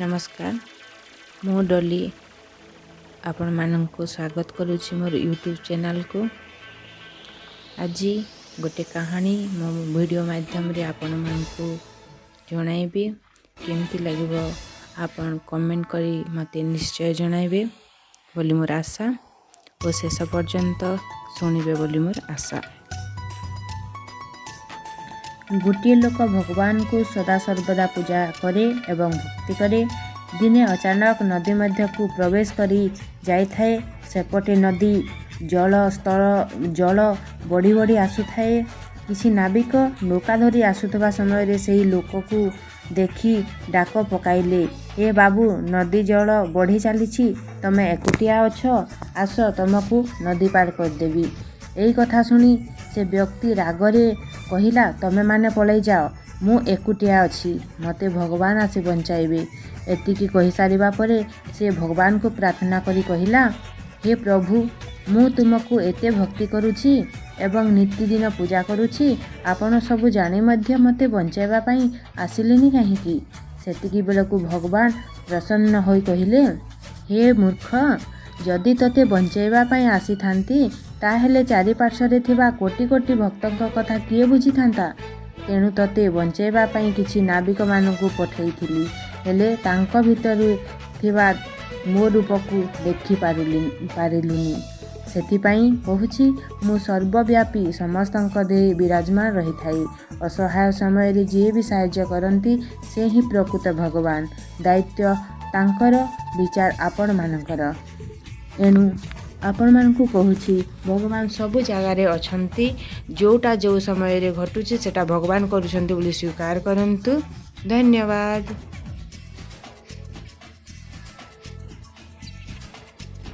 ନମସ୍କାର, ମୁଁ ଡଲି ଆପଣମାନଙ୍କୁ ସ୍ୱାଗତ କରୁଛି ମୋର ୟୁଟ୍ୟୁବ୍ ଚ୍ୟାନେଲ୍କୁ। ଆଜି ଗୋଟେ କାହାଣୀ ମୋ ଭିଡ଼ିଓ ମାଧ୍ୟମରେ ଆପଣମାନଙ୍କୁ ଜଣାଇବି। କେମିତି ଲାଗିବ, ଆପଣ କମେଣ୍ଟ କରି ମୋତେ ନିଶ୍ଚୟ ଜଣାଇବେ ବୋଲି ମୋର ଆଶା ଓ ଶେଷ ପର୍ଯ୍ୟନ୍ତ ଶୁଣିବେ ବୋଲି ମୋର ଆଶା। ଗୋଟିଏ ଲୋକ ଭଗବାନଙ୍କୁ ସଦାସର୍ବଦା ପୂଜା କରେ ଏବଂ ଭକ୍ତି କରେ। ଦିନେ ଅଚାନକ ନଦୀ ମଧ୍ୟକୁ ପ୍ରବେଶ କରି ଯାଇଥାଏ। ସେପଟେ ନଦୀ ଜଳ ସ୍ତର ଜଳ ବଢ଼ି ବଢ଼ି ଆସୁଥାଏ। କିଛି ନାବିକ ନୌକା ଧରି ଆସୁଥିବା ସମୟରେ ସେହି ଲୋକକୁ ଦେଖି ଡାକ ପକାଇଲେ, "ଏ ବାବୁ, ନଦୀ ଜଳ ବଢ଼ି ଚାଲିଛି, ତମେ ଏକୁଟିଆ ଅଛ, ଆସ, ତମକୁ ନଦୀ ପାର କରିଦେବି।" ଏଇ କଥା ଶୁଣି ସେ ବ୍ୟକ୍ତି ରାଗରେ କହିଲା, "ତମେମାନେ ପଳେଇ ଯାଅ, ମୁଁ ଏକୁଟିଆ ଅଛି, ମୋତେ ଭଗବାନ ଆସି ବଞ୍ଚାଇବେ।" ଏତିକି କହିସାରିବା ପରେ ସେ ଭଗବାନଙ୍କୁ ପ୍ରାର୍ଥନା କରି କହିଲା, "ହେ ପ୍ରଭୁ, ମୁଁ ତୁମକୁ ଏତେ ଭକ୍ତି କରୁଛି ଏବଂ ନିତିଦିନ ପୂଜା କରୁଛି, ଆପଣ ସବୁ ଜାଣି ମଧ୍ୟ ମୋତେ ବଞ୍ଚାଇବା ପାଇଁ ଆସିଲେନି କାହିଁକି?" ସେତିକି ବେଳକୁ ଭଗବାନ ପ୍ରସନ୍ନ ହୋଇ କହିଲେ, "ହେ ମୂର୍ଖ, ଯଦି ତୋତେ ବଞ୍ଚାଇବା ପାଇଁ ଆସିଥାନ୍ତି, ତାହେଲେ ଚାରିପାର୍ଶ୍ୱରେ ଥିବା କୋଟି କୋଟି ଭକ୍ତଙ୍କ କଥା କିଏ ବୁଝିଥାନ୍ତା? ତେଣୁ ତୋତେ ବଞ୍ଚାଇବା ପାଇଁ କିଛି ନାବିକମାନଙ୍କୁ ପଠାଇଥିଲି, ହେଲେ ତାଙ୍କ ଭିତରେ ଥିବା ମୋ ରୂପକୁ ଦେଖିପାରିଲୁନି। ସେଥିପାଇଁ କହୁଛି, ମୁଁ ସର୍ବବ୍ୟାପୀ, ସମସ୍ତଙ୍କ ଦେହେ ବିରାଜମାନ ରହିଥାଏ। ଅସହାୟ ସମୟରେ ଯିଏ ବି ସାହାଯ୍ୟ କରନ୍ତି, ସେ ହିଁ ପ୍ରକୃତ ଭଗବାନ। ଦାୟିତ୍ୱ ତାଙ୍କର, ବିଚାର ଆପଣମାନଙ୍କର। ଏଣୁ ଆପଣମାନଙ୍କୁ କହୁଛି, ଭଗବାନ ସବୁ ଜାଗାରେ ଅଛନ୍ତି। ଯେଉଁଟା ଯେଉଁ ସମୟରେ ଘଟୁଛି, ସେଟା ଭଗବାନ କରୁଛନ୍ତି ବୋଲି ସ୍ୱୀକାର କରନ୍ତୁ। ଧନ୍ୟବାଦ।"